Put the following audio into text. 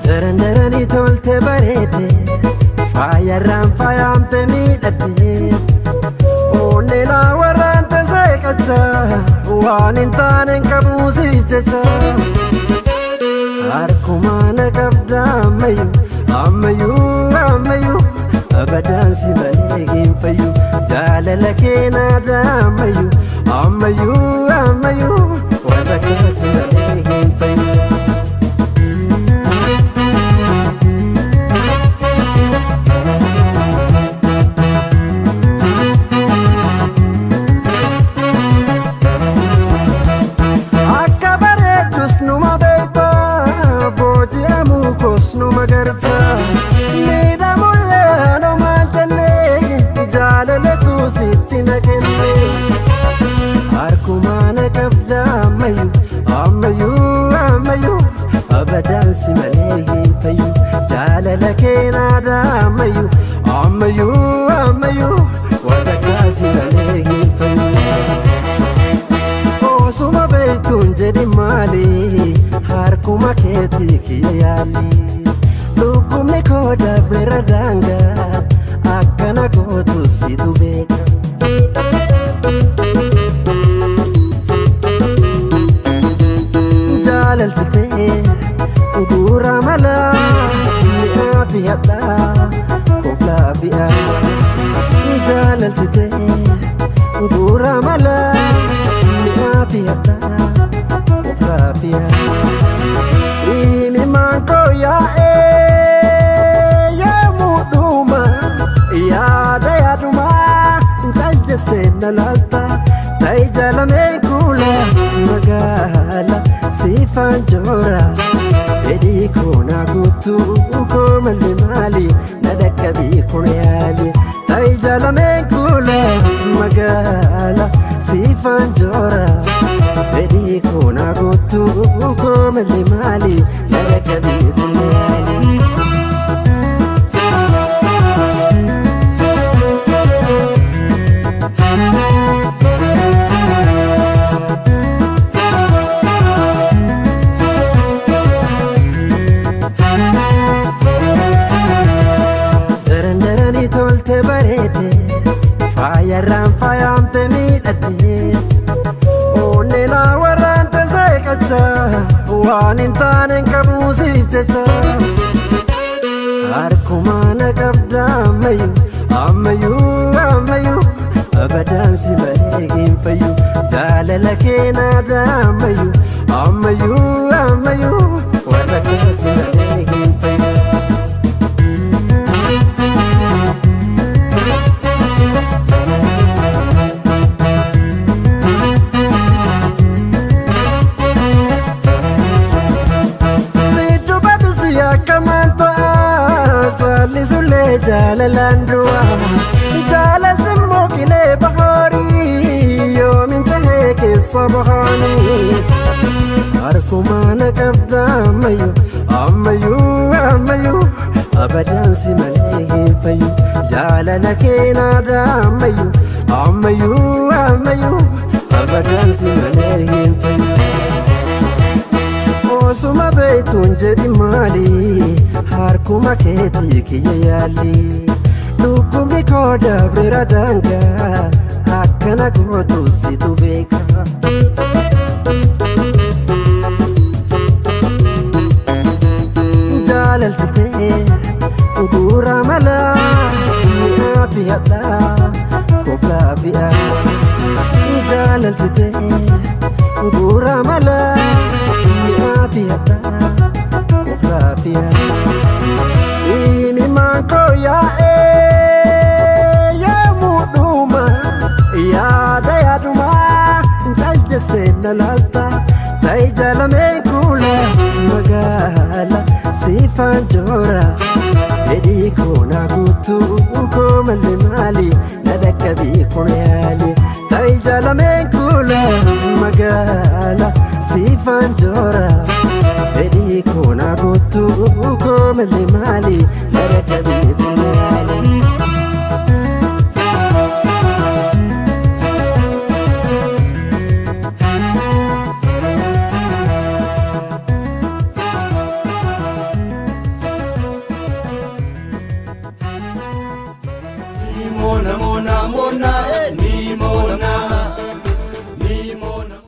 Daran daranii tolte bareede, faayarraan faayamte miidhagde. Onneenaa warraante seeqacha, waan hin taane hin qabu siif jecha. Harkuma na qabda ammayyuu, ammayyuu, ammayyuu, abadaan si malee hin fayyu. Jaalala kee naada ammayyuu, ammayyuu, ammayyuu, waan takka si malee hin fayyu. Akka bareeddus numa beekta, booji'amuu koos numa garta. Miidhamullee hanumaan jenne, jaalalatu sitti na kenne. Harkuma na qabda ammayyuu, ammayyuu, ammayyuu, abadaan si malee hin fayyu. Jaalala kee naada ammayyuu, ammayyuu, ammayyuu, waan takka si malee hin fayyu. Osuma beektuun jedhi maali, harkuma keetii kiyya yaali. Dhukkubni koo dabreera daangaa, akkana gootu situ beeka. Jaalalti ta'e guura mala, mi'aa fi hadhaa koflaa fi'aa. Jaalalti ta'e guura mala, mi'aa fi hadhaa koflaa fi'aa. Imimaan koo yaa'ee yoomuu dhuma, yaada yaaduma cal jettee na laalta. Ta'i jaalamee kuula magaala siifaan joora, fedhii koo naa guutuu koo malee maali na dhaqqabii kun yaali. Ta'i jaalamee kuula magaala siifaan joora, fedhii koo naa guutuu koo malee maali na dhaqqabii kun yaali. Daran daranii tolte bareede, faayarraan faayamte miidhagde. Onneenaa warraante seeqacha, waan hin taane hin qabu siif jecha. Harkuma na qabda ammayyuu, ammayyuu, ammayyuu, abadaan si malee hin fayyu. Jaalala kee naada ammayyuu, ammayyuu, ammayyuu, waan takka si malee hin fayyu. Siddu badus yakkamaan ta'a, caallisullee jaalalaan du'a. Jaalalti immoo qilee bahaarii, yoomin tahee keessa bahaanii. Harkuma na qabda ammayyuu, ammayyuu, ammayyuu, abadaan si malee hin fayyu. Jaalala kee naada ammayyuu, ammayyuu, ammayyuu, abadaan si malee hin fayyu. Osuma beektuun jedhi maali, harkuma keetii kiyya yaali. Dhukkubni koo dabreera daangaa, akkana gootu situ beeka. Jaalalti ta'e guura mala, mi'aa fi hadhaa koflaa fi'aa. Jaalalti ta'e guura mala, mi'aa fi hadhaa koflaa fi'aa. Imimaan koo yaa'ee yoomuu dhuma, yaada yaaduma cal jettee na laalta. Ta'i jaalamee kuula magaala siifaan joora, fedhii koo naa guutuu koo malee maali na dhaqqabii kun yaali. Ta'i Ijaalameen kuula magaala siifaan joora fedhii koonaa guutuu koo malee maali gara qabeetu maali.